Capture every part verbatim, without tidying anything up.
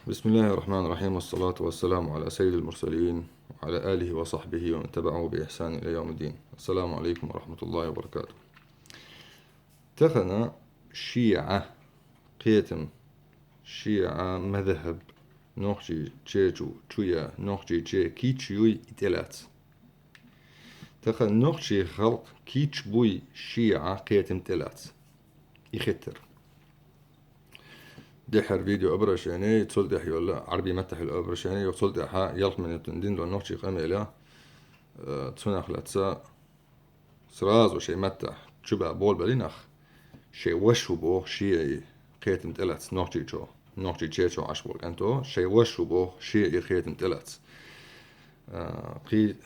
بسم الله الرحمن الرحيم، والصلاة والسلام على سيد المرسلين وعلى آله وصحبه ومن تبعه بإحسان إلى يوم الدين. السلام عليكم ورحمة الله وبركاته. Тахан шиӀа кхетам, шиӀа мазхӀаб нохчий чу, чуя, нохчий чу кийча юй, и тӀелаца. Тахан нохчий халкъ кийча буй шиӀа кхетам тӀелаца. И хеттар. Дехьара видео обращение, цул тӀехьа йола Ӏарбий маттахь йола обращение, йо цул тӀехьа ялх минутан дин дола нохчий къамеле, э, цунах лаьца сразу шоай маттахь чу ба болбали нах, шоай воша ву боху шиӀий кхетам тӀелаца нохчий чу, нохчий чу Ӏаш болу кӀанто, шоай воша ву боху шиӀий кхетам тӀелаца. Э, кхин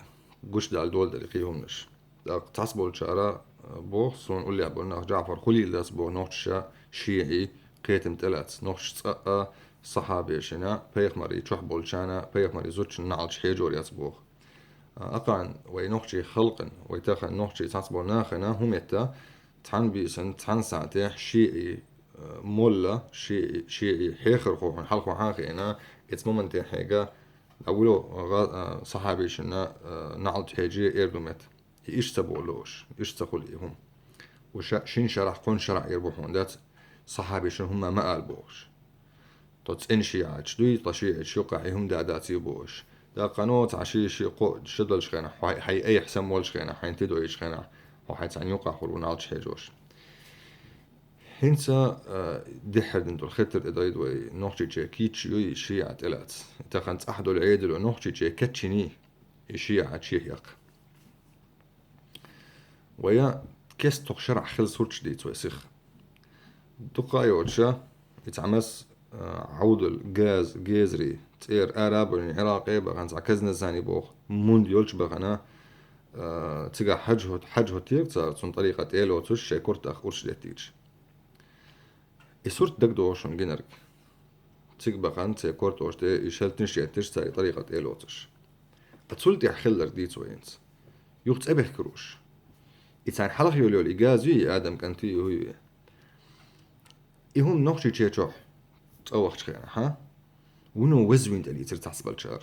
гучудала долу дара кхин хӀуманаш. ТӀаккха цхьацца болчара, э, боху, суна уллехь болу нах, Джаъфар Хулил дац боху нохчаша шиӀий кхетам тӀелаьцна. Нохчаша цкъа а сахьабешна, пайхамарий чохь болчарна, пайхамарий зудчунна наӀалт хьежор яц боху. А, акхарна вай нохчий халкъана, вай тахан нохчий цхьацца болу нахана хӀун метта, цхьана бийсана, цхьана сахьтехь шиӀий, э, молла, шиӀий, шиӀий хьехархо хьуна хьалха хьан хиъна, эца моментехь хьега дӀавуьлу гӀа-, а, сахьабешна, а, наӀалт хьежий эр ду метта. И иштта ца боху уьш, иштта ца хуьлу и хӀума. Уьш шина шарахь, кхунна шарахь эр бу хьуна дац, сахьабешна хӀумма ма ала бохуш. Тхо цӀена шиӀаташ дуй, тхо шиӀаташ юккъехь и хӀума да дац ю бохуш. ТӀаккха кхано цхьа ши, ши, кхо, ши долчу хенахь, хьо-, хьайн айхьа самволчу хенахь, хьайн тидойтучу хенахь, хьо хьайн цхьаьна юккъехь хуьлу наӀалт хьежош. ХӀинца, а, дехьара дина долу хеттар тӀедайда вай, нохчий чу кийча юй шиӀа тӀелаца. Тахан цӀахь долу Ӏедало нохчий чу кечйиний и шиӀа чехьакха. Вая кеста тхох шарахь хила сурташ дийца вай сиха. Дукха а йоцуша, и цхьа мас, а, Ӏовдал, газ, гезри, цӀера ара а бевлла, Ӏиракъе а бахана, цхьа Казназани боху, мунда йолчу бахана, а, цигахь хьаьжа хӀоттийра цара, цунна тӀарикъа тӀе а лоцуш, шайн кортах урс деттийча. И сурт дагадогӀу шуна гинарг. Цига бахана, церан кортош тӀе и шелтанаш етташ, цара и тӀарикъа тӀе а лоцуш. Ткъа цул тӀаьхьа хилларг дийца вай хӀинца. Юха цӀе бехкира уьш. И царна хьалха йолу йолу и газ юй, и Адам кӀант юй, хӀун юй? И хӀума нохчий чу чохь цӀа вахча хенахь, хьа? Вуно веза вина тӀе лийцира цхьацца болчара.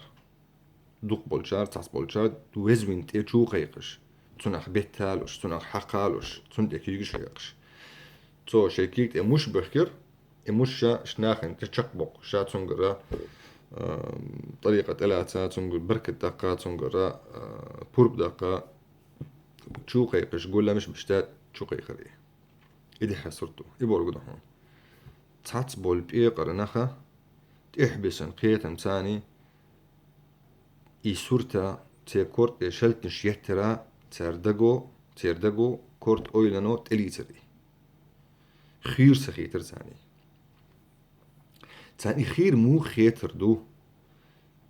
Дукха болчара, цхьацца болчара веза вина тӀе чу кхайкхаш, цунах бетта а луш, цунах хьакха а луш, цунна тӀе куьйгаш а хьекхаш. Цо шайн куьйга тӀе муш бехкира, и муш ша нахана тӀе чекхбоккхуш, ша цуьнгара, а, тӀарикъа тӀелаца, цуьнгара беркат даккха, цуьнгара, а, пурба даккха, чу кхайкхаш, гуламаш беш тӀе чу кхайкхира и. И дехьа сурт ду, и бохург ду хьуна. Цхьацца болу пекъара наха, тӀехь бисина кхетам царний, и сурта, церан корта тӀе шелтанаш еттара, цара даго, церан даго, корта ойлано тӀелийцира и. Хийра ца хийтира царний. Царна и хийра муха хетар ду?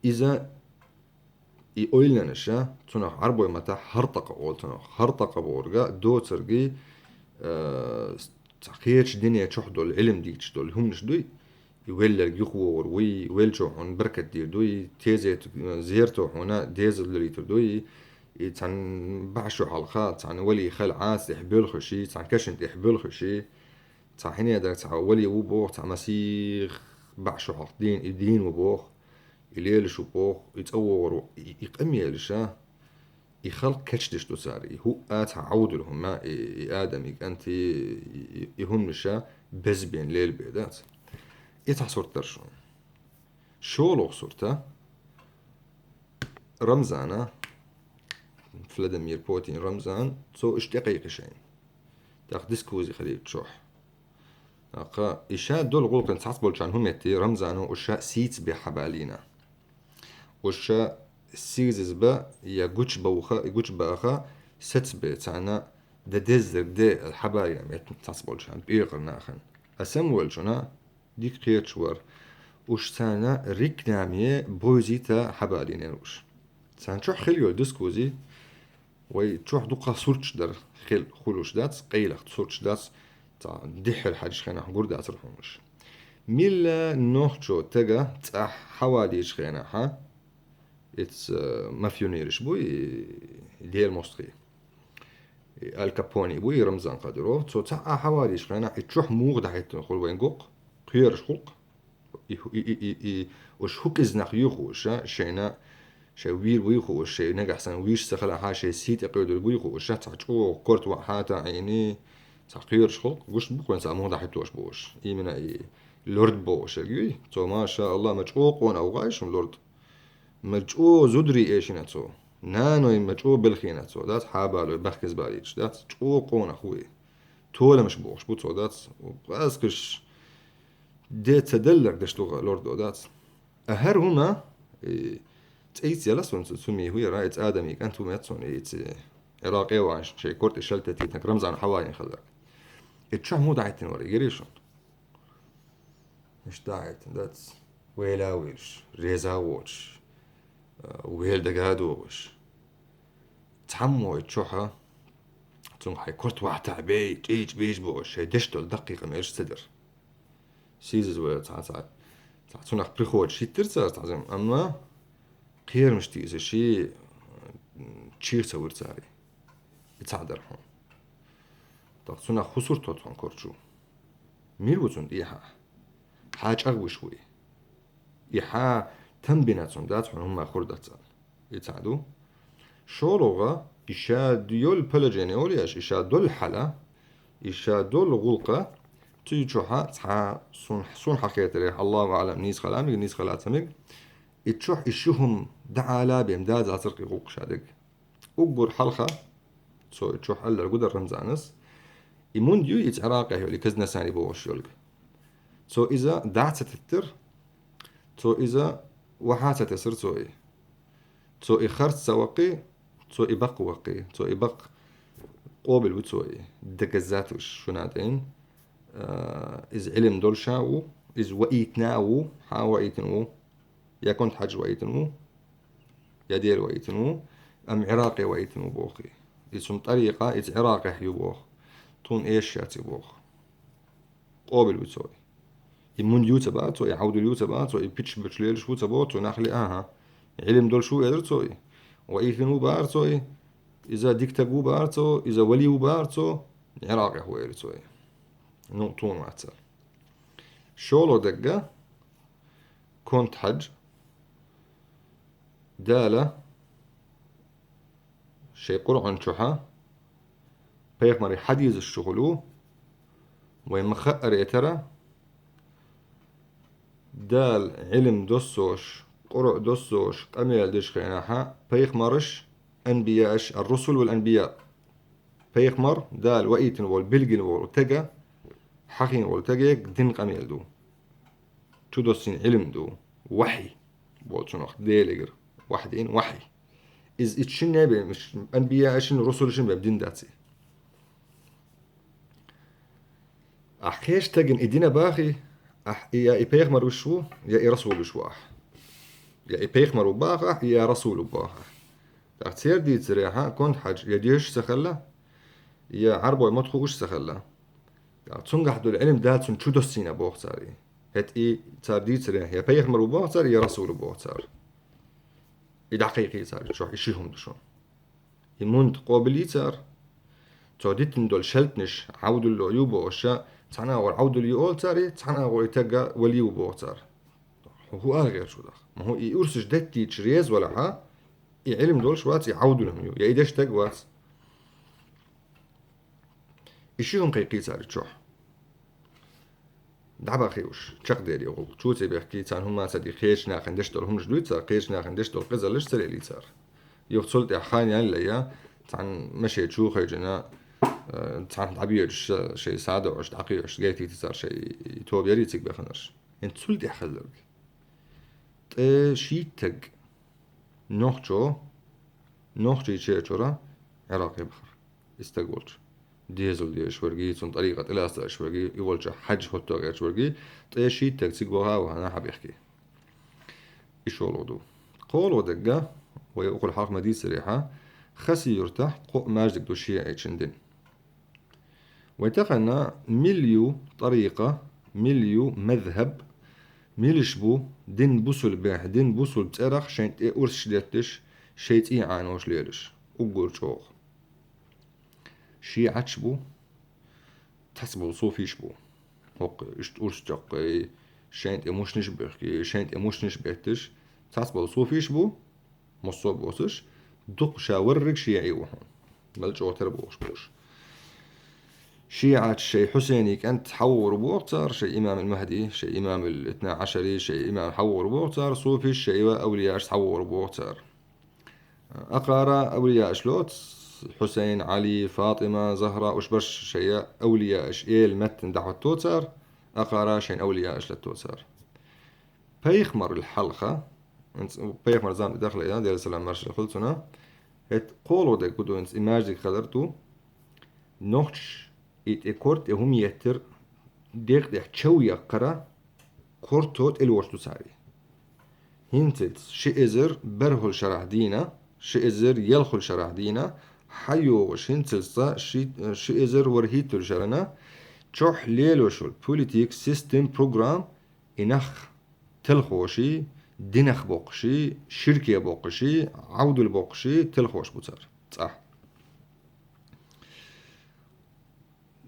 Иза и ойланаша, цунах Ӏарбой маттахь хьартакъа олу цунах. Хьартакъа бохург доцург, э, цхьа кхечу дине чохь долу, Ӏилма дийцуш долу хӀуманаш дуй, и велларг юхавогӀур вуй, веллачо хьуна беркат дийр дуй, тезет, э, зерто хьуна дезал лелийтур дуй, и цхьана бӀе шо хьалха, цхьана вали хала Ӏаса тӀехь буьлхуш и, цхьана кешна тӀехь буьлхуш и, цхьа хьинедар, цхьа вали ву боху, цхьа масех бӀе шо хьалха дийна, и дийна ву боху, и лелаш ву боху, и цӀа вогӀур ву, и, и къамелаша, и халкъ кечдеш ду цара, и хӀуъа цхьа Ӏовдал хӀума, и, и Адам, и кӀанти, и, и, и хӀуманаша безбен лелабе дац. И цхьа сурт дара шуна. ШолгӀа сурта, Рамзана, Владимир Путин Рамзан, цо иштта тӀекхайкхи шайна. ТӀаккха дискузи хилийта чохь. ТӀаккха и ша долу гӀуллакхана цхьацца болчарна хӀун метти, Рамзано уьш ша сийца бен хьабалийна. Уьш ша сийзаза бан я гучбовха, и гучбаха саца бен царна дан деззарг де хьабалийна метта цхьацца болчарна, пекъара нахана. А самаволчунна дика кхеташ вара. Уьш царна рекнаме бовзийта хьабалийнера уьш. Царна чохь хила йолу дискузи, вай чохь дукха сурташ дара хила, хуьлуш дац, къайлаха сурташ дац, цхьа дехьара хьаьжча хенахь гур дацара хьуна уьш. Милла нохчо тага цӀахь хьавалийча хенахьа, Эц, э, мафионераш бу, и Дела мостагӀий. И Аль Капоне бу, и Рамзан Кадыров. Цо цхьаъ а хьавалийча хенахь, и чохь муха дӀахӀиттина хуьлу вайн гукъ, кхоьруш гукъ. И, хӀу-, и, и, и, и, уж хӀу къиза нах юй хууш, шайна, шай вийр вуй хууш, шай нагахь санна вийш ца хилахь, шай сий тӀе къоьдур вуй хууш, цхьа чӀогӀа корта ваӀа хьата Ӏийна, цхьа кхераш халкъ гуш бу-кх вайна цхьа муха дӀахӀиттош болуш. Именно и лорд бохуш ерг юй, цо, ма ша Аллах, ма чӀогӀа къонах ву-кх шун лорд. Ма чӀогӀа зударий эшийна цо. Наной ма чӀогӀа белхийна цо, дац, хьабалой, бахкизбалийча, дац, чӀогӀа къонах ву и. Толамаш бохуш бу цо, дац, къаскаш де ца делларг деш ду-кх лордо, дац. А хӀара хӀума, и, цӀе йиц яла суна цу, цу мий хӀу яра, и цӀа адамий кӀант хӀу меца суна, и ца Ӏиракъе ван шайн корта тӀе шелтатийтинарг Рамзан хьаваийна хилларг. И чохь муха дӀахӀиттина вара, гирий шуна? Иштта дӀахӀиттина, дац. Вела а вуьйлуш, реза а воцуш, а, вела дага а догӀуш. Цхьаммо и чохьа, цунга хьайн корта ваӀа тахь бей, чӀийча бийжа бохуш, шайн деш долу даккхий къамелаш ца дара. Сийсаза вара цхьа, цхьа, цхьа цунах приходаш хӀиттира цара цхьа зама, амма кхерамаш тийсаш, м, чех ца вира цара. И цхьаъ дара хьуна. ТӀаккха цунах хӀу сурт хӀотту хьуна кор чу? Мила ву цунна тӀехьа? Хьан чӀагӀ вуьш ву и? И хьан там бина цунна, дац хьуна хӀумма хир дац царна. И цхьаъ ду. ШолгӀа, и ша йолу положение олу аш, и ша долу хьала, и ша долу гӀуллакха, цу чохьа цхьа сун, сун хьан хетарехь, Аллаху аӀлам, нийса хила мега, нийса хила ца мега, и чохь и ши хӀума дӀаала бен дазацар кхин гӀуллакх ша дерг. Уггар хьалха, цо и чохь аьлларг гу дара Рамзанас, и мунда юй иза Ӏиракъехь йолу, и Казнасани бохуш йолга. Цо иза дӀа ца теттира, цо иза ваха ца тесира цо и. Цо и харц ца ваккхий, цо и баккха ваккхий, цо и баккха къобал ву цо и. Доказательств шуна тӀейн, а, иза Ӏилм долуш а ву, иза ваийтина а ву, хьан ваийтина ву, я Конт-Хьаьжа ваийтина ву, я Дела ваийтина ву, амма Ӏиракъе ваийтина ву боху и. И цунна тӀарикъа, иза Ӏиракъехь ю боху. Тхуна эшаш яц и боху. Къобал ву цо и. И мунда ю ца баха цо, и Ӏовдал ю ца баха цо, и пичча-бечча лелаш ву ца боху цо, нах ле, аха. Ӏилм долуш ву элира цо и. Ваийтина ву баха цо и. Иза дика стаг ву баха цо, иза вали ву баха цо, Ӏиракъехь ву элира цо и. Ну, тхуна вац цара. ШолгӀа дерг, Конт-Хьаьжа, Дала шайн Къуръан чохьа пайхамаран хьадисаш чухула ву, вайн ма-хаъара тера, Дала Ӏилм доссош, Къуръан доссош къамел деш хенахьа, пайхамараш, анбияаш, ар-русул вал анбия. Пайхамар, Дала ваийтина волу, билгина волу тега, хьахийна волу теге дин къамел ду. Чудоссийна Ӏилм ду. Вахьи. Боху цунах Делигара. Вахьи дийна, вахьи. Иза итт шинне бен, анбияашин, русулашин бен дин дац и. Ахь кхечу стагана и дина бахий, ахь и, я и пайхамар вуьш ву, я и расул вуьш ву ахь. Я и пайхамар ву баха ахь, я расул ву баха ахь. ТӀаккха церан дийцарехьа, Конт-Хьаьжа, я доьшуш ца хилла, я Ӏарбой ма-тхууш ца хилла. ТӀаккха цунгахь долу Ӏилм Дала цунна чудоссийна боху цара и. ХӀета и цара дийцарехьа, я пайхамар ву боху цара, я расул ву боху цара. И дӀакхайкхий цара, чохь и ши хӀума ду шуна. И мунда къобал йий цара? Цо дитина долу шелтанаш Ӏовдалло ю бохуша, цхьана агӀор Ӏовдал ю олу цара, цхьана агӀор и тагга вали ву боху цара. ХӀу, хӀу ара гӀерташ ву даха? Ма хӀу и урсаш деттийча реза валахьа, и Ӏилм долуш вац, и Ӏовдал хӀума ю, я и деш таг вац. И ши хӀума кхайкхий цара чохь. ДӀабахиуш, чекхдели гӀуллакх. Чу ца бехкий, царна хӀумма ца ди, кхечу нахана деш долу хӀуманаш дуй цара, кхечу нахана деш долу къизаллаш ца лелий цара. Юха цул тӀаьхьа хан яьлла я, цхьана машен чу хевшина, э, цхьана дӀабоьдуш, шайн садоӀуш, дӀакхоьхьуш, гайтийта цара шайн и тоба ярий цига беханарш. ХӀинца цул тӀаьхьа хезарг. Ткъе шийтта стаг нохчо, Нохчийчоьра Ӏиракъе бахара. И стаг волчу. Дезал дезаш верг, цунна тӀарикъа тӀелаца аш верг, и волчу хьаьжа хӀотто гӀерташ верг, ткъе шийтта стаг цига ваха а вахана хьабехкий. И шолгӀа ду. КхоалгӀа дерг, вай укхул хьалха ма дийцарехьа, Хасси-Юьртахь кхо маьждиг ду шиӀитийн дин. Вай тахана мила ю тӀарикъа, мила ю мазхӀаб, милаш бу дин бусулбехь, дин бусулба цӀерах шайн тӀе урсаш детташ, шайн цӀий Ӏанош лелаш, уггар чӀогӀа. ШиӀаташ бу, цхьацца болу суфиш бу. ХӀокху иштта урс чаккхе, шайн тӀе мушнаш бехки, шайн тӀе мушнаш бетташ, цхьацца болу суфиш бу, массо а боцуш, дукха ша варриг шиӀи ву хьуна. Мел чӀогӀа тера бохуш болуш. ШиӀач шайн Хьусейни кӀант хьавогӀур боху цара, шайн имам ал-Махди, шайн имам ал-Итна Ашари, шайн имам хьавогӀур боху цара, суфиш шайн ва авлияаш хьавогӀур боху цара. Акхара авлияаш лоцу, Хьусейн, Ӏали, Фатима, Захра, уьш барш шайн авлияаш эла меттана дӀахӀотто цара, акхара шайн авлияаш латто цара. Пайхамарал хьалха, пайхамар зам тӀе дахле, Делан салам маршалла хуьлу цунна, хӀетта кхоалгӀа дерг хӀун ду, и маьждиг хилар ду, нохчаш и тӀе корта тӀе хӀума еттар, декъа тӀехь чов яккхара, корто тӀелош ду цара. ХӀинцалц ши эзар бархӀалгӀа шарахь дийна, ши эзар ялхалгӀа шарахь дийна, хьайогӀуш хӀинцалц цкъа ши, ши эзар ворхӀитталгӀа шарана чохь лелош волу политик, систем, программа, и нах телхоший, динах боккхуший, ширке боккхуший, Ӏавдал боккхуший, телхош бу цара цкъа.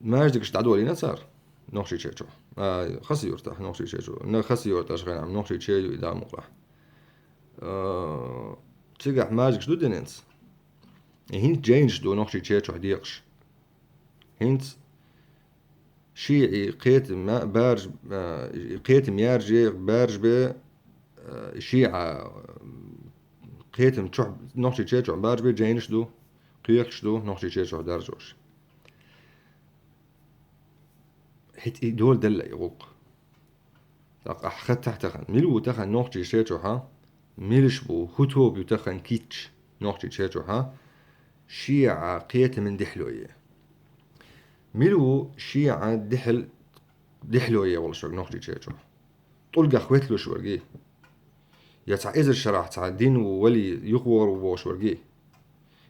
Маьждигаш дӀадолийна цара Нохчийче чу. А, Хасавюртахь Нохчийче чу. На Хасавюрт аша хенахь Нохчийче ю и Дала мукъалахь. А, цигахь маьждигаш ду динанца. И хӀинца жайнаш ду Нохчийче чохь декъаш. ХӀинца шиӀи кхетам ма-, барж-, а, кхетам ярже, барж бе, а, шиӀа кхетам чохь, Нохчийче чохь барж бе жайнаш ду, кхеташ ду Нохчийче чохь даржош. ХӀетта и дола делла и гӀуллакх. ТӀаккха ахь хаттахь тахана, мила ву тахана Нохчийче чохьа, милаш бу, хӀун тоба ю тахана кийча Нохчийче чохьа, шиӀа кхетаман дехьлое? Мила ву шиӀа дехьал-, дехьлое волуш верг Нохчийче чохь? ТӀулгах ветлуш верг? Я цхьа эзар шарахь цхьа дин ву, вали, юхавогӀур ву бохуш верг?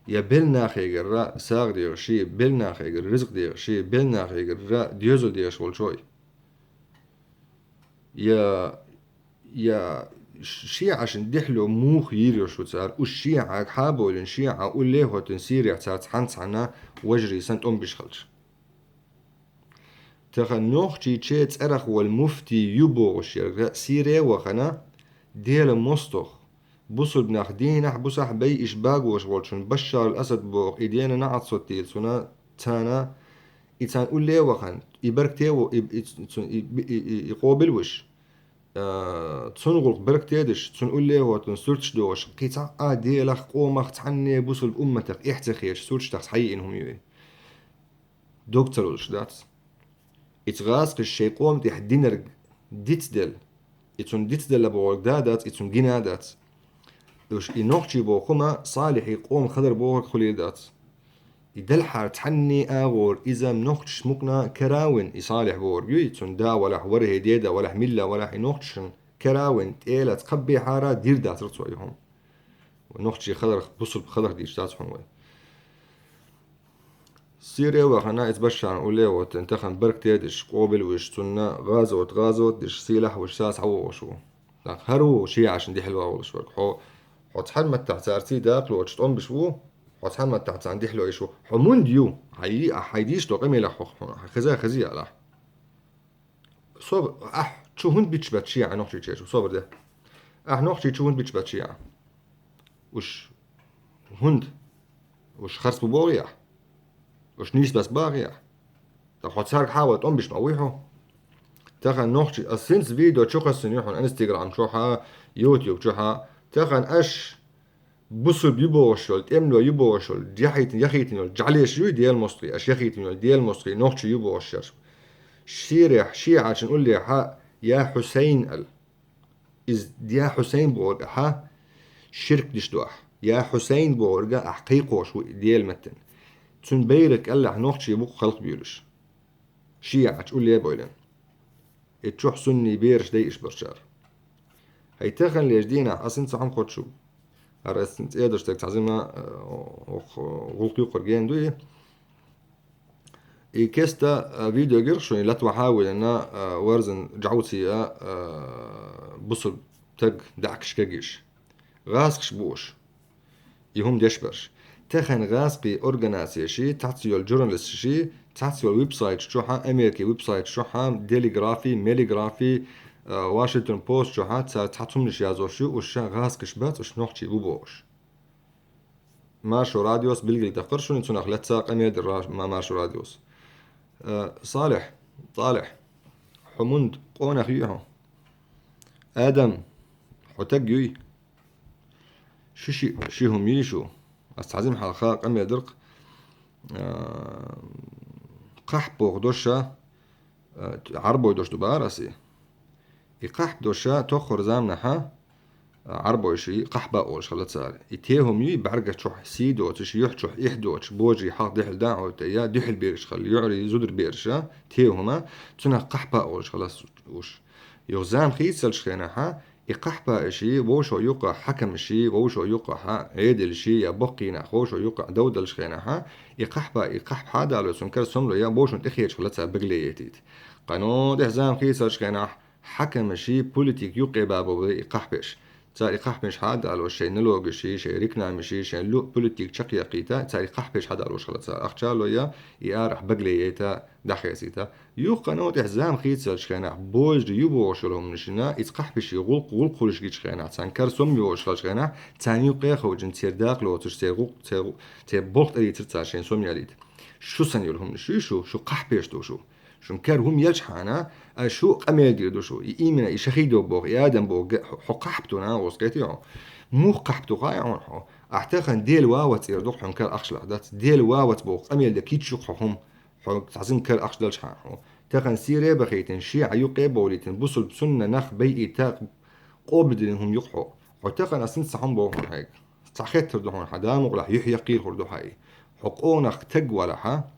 Я белнахегара сагӀа дехаш, белнахегара ризкъ дехаш, белнахегара доьзал дехаш волчой? Я, я шиӀашна дехьло муха йийр йолуш ву цара, уьш шиӀаг хьабовлина, шиӀа улле а хӀоттина Сирехь цара цхьана-цхьана важарий санна тӀом биш хилча? Тахана Нохчийче цӀарах волу муфтий ю бохуш ерг Сире а вахана, Делан мостагӀа, бусулба нах дийнахь, бусахь бай, иш багош волчун Башшар ал-Асад боху и дена наӀарсоттийла цуьнан, царна, и царна улле а вахана, и баркате а во, и, и, цу-, и, и, и, и къобал вуш, а, цунна гӀуллакх баркате а деш, цунна улле а хӀоттун суьрташ дохуш, кхин цхьа а Делах, къомах, цхьанне бусулба умматах эхь ца хеташ, суьрташ даха схьайиъна хӀума ю и. Дог ца лозуш дац. Ица гӀазкхаша шайн къома тӀехь динарг дицделла. И цунна дицделла бохург да а дац, и цунна гина а дац. Уьш и нохчий боху хӀума салихьий къома хилар бохург хуьлийла дац. И делхьара цхьанний агӀор иза нохчаш мукъна кара а вина, и салихь бохург юй, цунна да валахь, вархӀе деда валахь, милла валахь, и нохчашна кара а вина, тӀелаца кхаббехьара дийр дацара цо и хӀума. Нохчий хиларх, бусулба хиларх дийцаш дац хьуна вай. Сире а вахана, иза Башшарна улле а хӀоттина, тахана баркате а деш, къобал вуьш, цунна гӀазот, гӀазот деш, сийлахь вуьш, сацахь вогӀуш ву. ТӀаккха хӀара ву шиӀашна дехьалва волуш верг. Хьо, хьо цхьана маттахь царций дакъалоцуш тӀом биш ву, хьо цхьана маттахь царна дехьало йиш ву. Хьо мунда ю? Хьай, ахь хьайн дийш долу къамелах хьо, хьуна, хьан хеза, хезий алахь. Собар, ахь чу хӀунда бичча бац шиӀа Нохчийче чу? Собар де. Ахь Нохчий чу хӀунда бичча бац шиӀа? Уьш хӀунда? Уьш харц бу бохий ахь? Уьш нийса бац бахий ахь? Ткъа хьо цаьрга хьавал тӀом биш ма вуй хьо? Тахана нохчий, ас хӀинца видео чу кхассина ю хьуна Instagram чохьа, YouTube чохьа. Тахана аш бусулба ю бохуш йолу, тӀемало ю бохуш йолу, яхийтина, яхийтина йолу жӀалеш юй Делан мостагӀий, аша яхийтина йолу Делан мостагӀий нохчий ю бохуш шераш. Сирехь, шиӀачун уллехьа, я Хьусайн аьлла. Иза я Хьусайн бохург ахьа ширк диш ду ахь. Я Хьусайн бохург ахь кхайкхош ву Делан меттана. Цуьнан байракх кӀеллахь нохчий бу-кх халкъ буьйлуш. ШиӀачу улле а бовлина. И чохь сунний бераш дай иш барчара. Хьай таханлерчу дийнахь ас хӀинца хьуна кхочу. ХӀара ас цӀе даш дерг цхьа зима, э, гӀуллакх юккъара гена ду и. И кеста, э, видео гира шуна, и латвахьа а вилина, э, варзан жӀовций а, э, бусулба таг даьӀахкаш кегийш. ГӀазкхаш бу уьш. И хӀума деш берш. Тахана гӀазкхий организацеши, цхьацца йолу журналисташи, цхьацца йолу веб-сайташ чохьа, Америкин веб-сайташ чохьа, делиграфи, мелиграфи, Вашингтон Пост чухьа цара цхьа цхьа хӀуманаш язъеш ю, уж ша гӀазкхаш бац, уж нохчий бу бохуш. Маршо радиос билгалдаккхар шуна, цунах лаьцна къамел дира ма-, Маршо радиос. Э, Салих, Салих, хьо мунда къонах юй хьо? Адам, хьо таг юй? Ши, ши, ши хӀума йий шу? Ас цхьа зима хьалха къамел дира-кх, э, кхахьпа боху дош ша, э, Ӏарбой дош ду бахара ас и. И кхахьпа дош ша тоххара заманахьа, э, Ӏарбой ши кхахьпа олуш хилла цара. И те хӀума юй, бӀаьрга чохь сий доцуш, юьхь чохь ихь доцуш, божарий хьалха дуьхьал да а хьо тӀе, я дуьхьал бераш хилла, юьхьарий зударий бераш а, те хӀума, цунах кхахьпа олуш хилла уж. Юха зама хийцалчу хенахьа, и кхахьпа иши, вовшо юккъахь хьакам иши, вовшо юккъахьа Ӏедал иши, я боккхий нах вовшо юккъахь довдалчу хенахьа, и кхахьпа, и кхахьпа хьадалой, цунна кара сомло я вовшун тӀехечу хилла цара бегле яйтийта. Къано тӀехь зама хийцалчу хенахь, хьакам иши, политик юккъе бабо бай и кхахьпеш. Цара и кхахьпеш хьадалош, шайн налогаши, шайн рекламаши, шайн луъ политик чекхъяккхийта, цара и кхахьпеш хьадалош хилла цара. Ахча а лой я, и арахь бегле яйта, дӀахезийта. Юха къано тӀехь зама хийцалчу хенахь, божарий ю бохуш йолу хӀуманашна, иза кхахьпеший гӀуллакх, гӀуллакх хуьлуш гичу хенахь, царна кара сомма йолуш хилчу хенахь, царна юккъе а ховчун церан дакъа лоцуш, церан гӀуллакх, церан гӀу-, церан болх тӀеийцира цара шайн сомъялийта. Шу санна йолу хӀуманаш ю шу, шу кхахьпеш ду шу. Шун кара хӀума елчхьана, ай шу къамел дийр ду шу. И имена, и шахидо боху, и адам боху, га-, хьо, хьо кхахьпа ду, нагӀо, кхетий хьо? Муха кхахьпа ду хаьий хьуна хьо? Ахь тахана Дела вавац эр ду-кх хьуна кара ахча лахь дац. Дела вавац боху къамел дан кийча ю-кх хьо хӀума. Хьо цхьа зима кара ахча далчхьана хьо. Тахана сийре а бахийтина, шиӀа юккъе а бовлийтина, бусулба сунна нах байъийта къобалдина хӀума ю-кх хьо. Хьо тахана ас хӀинца цхьа хӀума боху хьуна хьайга. Цхьа хеттар ду хьуна, хьан да мукъалахь юьхь яккхийла хир ду хьан и. Хьо къонах таг валахьа,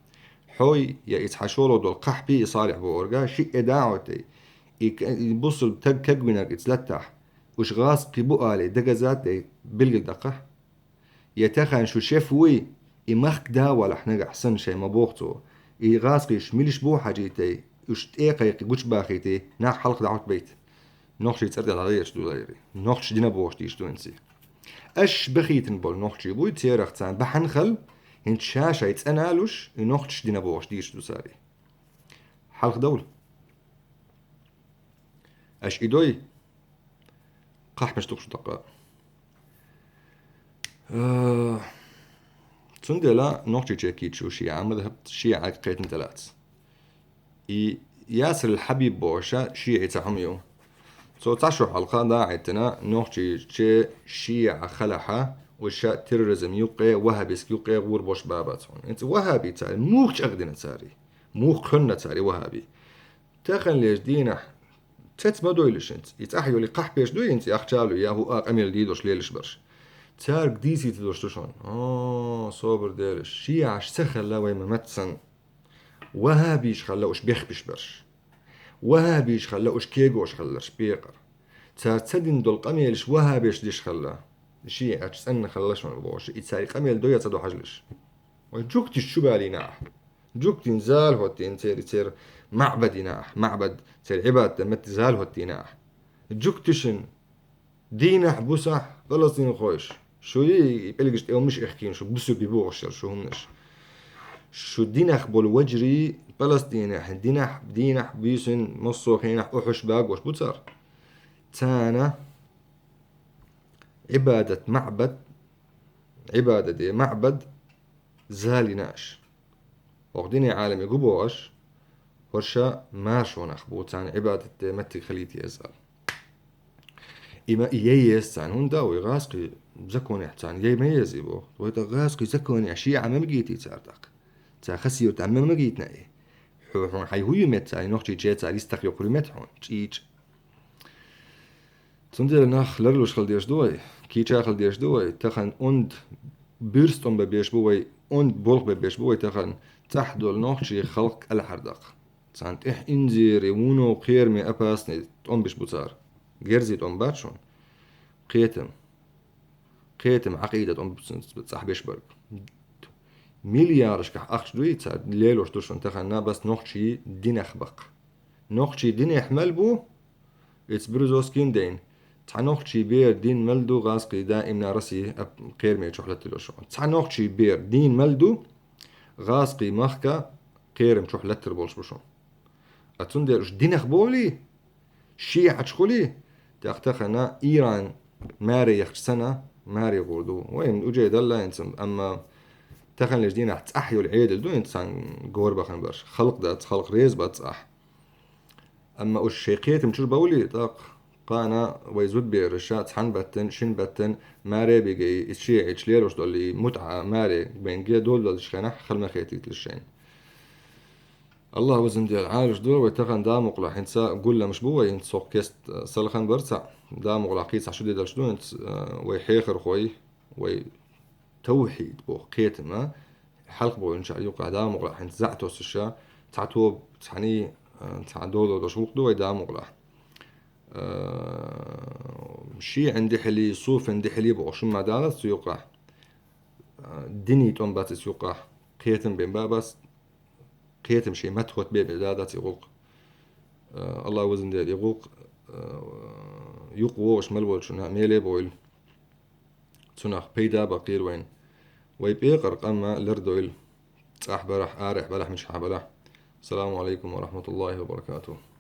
хьой я и цхьа шолгӀа долу кхахьпий и Салих бохурга, шиъ а да а хьо тӀе. И к-, и бусулба таг кагвинарг иза латтахь, уьш гӀазкхий бу алий, дагаза а тӀе билгалдаккхахь. Я тахана шу шеф вуй, и махка да а валахь нагахь санна шайн ма боху цо. И гӀазкхийш милаш бу хьажийтай, уьш тӀе а кхайкхий гучубахийтай, нах хьалха дӀахӀуттабайта. Нохчий цӀарда дӀадайъеш ду лайри. Нохчаш дина бохуш дийш ду хӀинца. Аш бахийтина болу нохчий буй, церах царна бахьана хала, хӀинца ша шайн цӀена а луш, и нохчаш дина бохуш дийш ду цара. Хьалха довла. Аш и дой, кхахьмаш ду-кх шу даккха. Э, цундела нохчий чекхийчу шиӀа мазхӀаб, шиӀа кхетам тӀелаца. И Ясир ал-Хьабиб бохуша шиӀи цхьа хӀума ю. Цо цхьа шо хьалха да а Ӏиттина, нохчий че шиӀа халахьа, уьш ша терроризм юккъе, ваххабистски юккъе гӀур бош бабац хьуна. ХӀинца ваххаби цара, муха чӀагӀдина цара? Муха кхоьнна цара ваххаби? Таханлерчу дийнахь цец ма дойлуш хӀинца. И цӀахь йолу и кхахьпеш дуй хӀинца, и ахча а луй, я хӀуъа къамел дийдош лелаш барш. Цаьрга дийсийта долуш ду шуна. О, собар делаш. ШиӀаш ца хилла вай ма мац санна. Ваххабиш хилла уьш бехбиш барш. Ваххабиш хилла уьш кегош хилларш бекъар. Цара ца дина долу къамелаш ваххабеш деш хилла. ШиӀаш цӀанна хилла шуна бохуш. И цара и къамел до я ца до хьажалаш. Вай жуьгтиш чу балийна ахь. Жуьгтин зала хӀоттийна церан, церан маӀбад йина ахь. МаӀбад, церан Ӏибадат дан метте зала хӀоттийна ахь. Жуьгтишна дийнахь-бусахь палестинхойш. Шу и пӀелгаш тӀе хӀумнаш эхкийна, шу бусурби бохуш яра шу хӀумнаш. Шу динах болу вежарий Палестинехь динахь, дийнахь, буьйсанна, массо а хенахь охьуш багош бу цара. Царна Ӏибадат маӀбад, Ӏибадате маӀбад зала йина аша. ХӀокху динан Ӏаламе гу боху аша, хӀорш маршонах бу, царна Ӏибадат де меттиг хилийта еза аьлла. И ма, и яй еза царна, хӀунда вай гӀазкхий законехь царна яй ма еза и боху. Вай тӀаккха гӀазкхий законехь шиӀа ма магийти цара тӀаккха. Цара хасийра тӀаккха ма магийтина и. Хьо, хьуна хьайн хӀун ю меттиг цара, и нохчий чӀе цара йистах йоккхур ю меттиг хьуна, чӀийчӀа. Цундела нах ларлуш хила дезаш ду вай, кийча хила дезаш ду вай, тахана онда буьрса тӀом бан беш бу вай, онда болх бан беш бу вай тахана, цӀахь долу нохчий халкъ кӀелхьардаккха. Царна тӀехь инзаре вуно кхераме опасный тӀом беш бу цара. Герзий тӀом бац шуна. Кхетам. Кхетам, Ӏакъида тӀом бу царна цӀахь беш берг. Миллиардашкахь ахча дуй цара лелош ду шуна тахана, бас нохчий динах баккха. Нохчий динехь мел бу, Эцу Березовскийна дайна. Цхьа нохчий бер дин мел ду гӀазкхий даимна Россия ап-, кхераме чохь латтар йолуш ву. Цхьа нохчий бер дин мел ду гӀазкхий махка кхерам чохь латтар болуш бу шуна. А цундела уьш динах болий, шиӀача хули, тӀаккха тахан Иран маре яхача санна, маре гӀур ду. Вай уже далла хӀинца, амма таханлерча дийнахьа цӀахь йола Ӏедал ду хӀинца цхьана гӀорбахана бараш. Халкъ дац, халкъ реза бац цӀахь. Амма уж шоай кхетам чура бовлий, тӀаккха кхана вай зудбераш цхьан баттан, шин баттан маре бигай, из шиӀача лелаш долий, мутӀа маре бенге долдалча хенахь хала ма хетийталаш шайна. АллахӀ везан Даьла Ӏалаш дора вай тахан, Дала мукъалахь, хӀинца гулламаш бу вай, хӀинца цох кест, э, салхан барца, Дала мукъалахь, кхийсахь шу де далаш ду, хӀинца, э, вай хьехархой, вай тавхьид боху кхетама хьалха бовлинчу юкъахь, Дала мукъалахь, хӀинца зӀе тосуша, цхьа тоба, цхьаний, э, цхьа дола долуш гӀуллакх ду вай, Дала мукъалахь. Э, шиӀан дехьали, суфан дехьали бохуш хӀума далац цу юкъахь. Э, дини тӀом бац иза юкъахь, кхетам бен бабас, кхетам шен маттахӀотта бен бен да дац и гӀуллакх. Э, АллахӀ везан Даьла и гӀуллакх, э, юкъа вогӀуш мел волчунна меле а бовла. Цунах пайда а баккхийла вайна. Вай пекъар къам а лардойла. ЦӀахь барахь, арахь барахь, мичахь а барахь. Ассаламу Ӏалайкум ва рахьматуллахӀи ва баракатухӀ.